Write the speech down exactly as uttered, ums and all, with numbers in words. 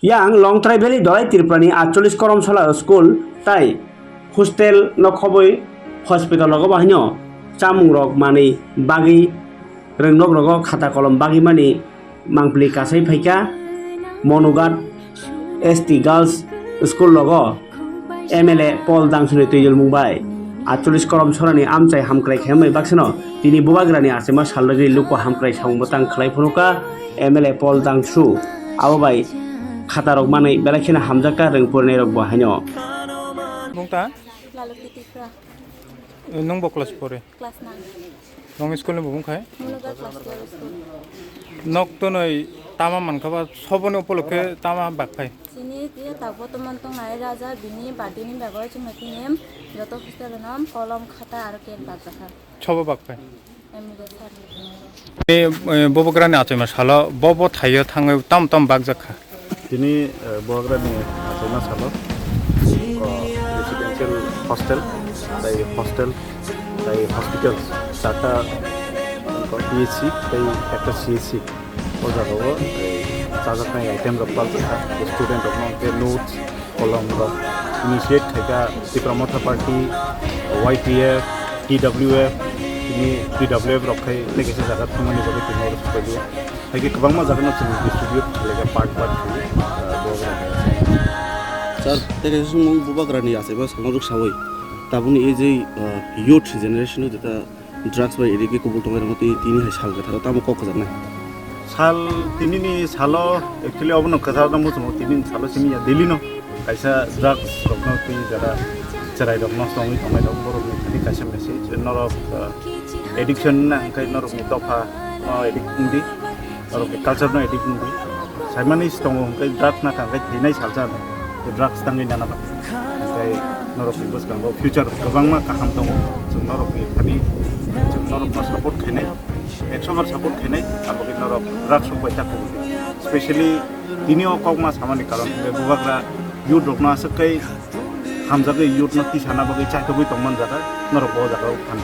Yang Longtrai Valley Dolai Tripurani atchollish korom sola school tai hostel no khobwi hospital rogo bo haino chamung rok manwi bagwi rwngnok rogo khata kolom bagwi mani mangpili kasai phaikha Monugat S T Girls School rogo M L A Paul Dangsuni twijlmung bai atchollish korom sorani amchai hamkrai khaimani baksano tini bubagrani achaima salrogwi luku hamkrai samung bwtang khlai phunukha M L A Paul Dangsu. Abo bai khatarok manwi belai kheno hamjakha rwngpurinairokbo haino. Bung ta? Lalukti Tipra, Nung bo class four e? Class nine. Nung school ni bubung khai? Munuga class twelve school. Nok tonoi tama mankha ba soboni upolokhe tama bak phai? Chini je ta botoman tongnai raja bini birthday ni bagwi chwngno tini joto hostel no kolom khata aro ken bak jakha. Sobo bak phai? M D sir. Ni, eh, bubagrani achaima salo bo bo thaio thangwi tam tam bak jakha. Tini, eh, bubagrani achaima salo, oh, residential hostel, tai hostel, tai hospital, charta, oh, P H C, tai ekta C H C. O jagao, eh, chajaknai item rok paljak kha, student rokno hwnkhe notes, kolom rok initiate khaikha Tipra Motha Party, Y P F, T W F, tini T W F rok khai tei kaisa jaga thangmani bagwi tini oro sokpailia. Hai khe kwbangma jaga no chwng distribute khlaikha part part khe, ah, bubagra hai. Sir, tei kaisa swngmung bubagrani achaima salno rwksawi tabukni e je, ah, youth generation o jeta drugs bai addict khe kubul tongnai rokno tei tini hai sal kwtharo tamo kok kwjaknai? Sal tinini salo actually obono kwcharo muchungo tinini salo simi ya daily no kaisa drugs rokno twi jara cherai rok nosto wngwi tongnai rok borok ni thani kaisa message norok, uh, addiction na hwnkhe norok ni dopha no addict wngdi, norok ni culture no addict wngdi. Saimani si tongo hwnkhe drugs na kha hwnkhe thinai salsa ano drugs tangwi nana ba. Hwnkhe norok ni bwskango future kwbangma kaham tongo, chwng norok ni thani chwng norok no support khainai. Ekso bar support khainai, abo khe norok drugs rok bai ta kubui. Specially tini o kokma samani karon hwnkhe bubagra youth rokno aswk khai hamjagwi youth no tisana bagwi chaithogwi tongman jaga norok bo jaga o phan.